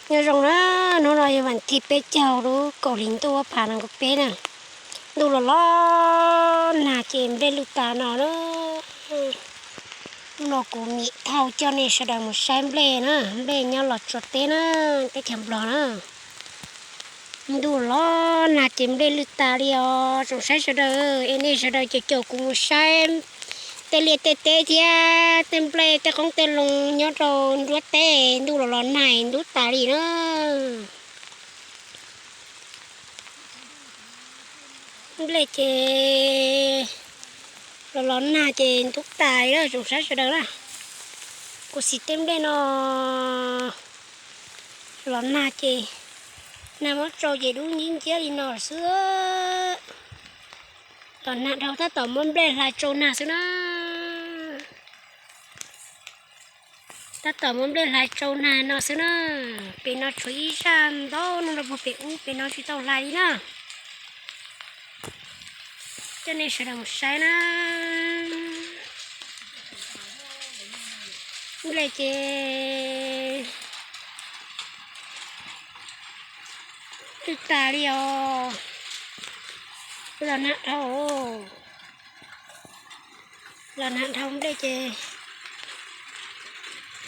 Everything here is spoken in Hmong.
Nyob zoo na, hnub no yog vas thib peb caug lub kaum hli ntuj ob phav nees nkaum peb na. Ntuj los los nag ces nplej lwj tas no na. Hnub no kuv Mim Thauj coj nej sawv daws mus saib nplej na, nplej nyob Los Tsuas teb na, teb chaws Nplog na. Ntuj los nag ces nplej lwj tas li os tsoom saib sawv daws, es nej sawv daws caum caum kuv mus saib tej liaj tej teb thiab tej nplej tej qoob tej loo nyob rau nruab teb, ntuj los los nag ntub tas li na. Nplej ces los los nag ces ntub tas li na tsoom saib sawv daws na. Kuv xim tej nplej no los nag ces nag muab tsau ces dub nciab nciab li no xwb. Los nag dhau tab tom muab nplej hlais tsau nag xwb na. Tab tom muab nplej hlais tsau nag no xwb na. Pem no tshuav ib zaj ntau no rau puag pem ub, pem no tsis tau hlais li na. Coj nej sawv daws mus saib na. Nplej ces lwj tas li os. Los nag dhau, los nag dhau nplej ces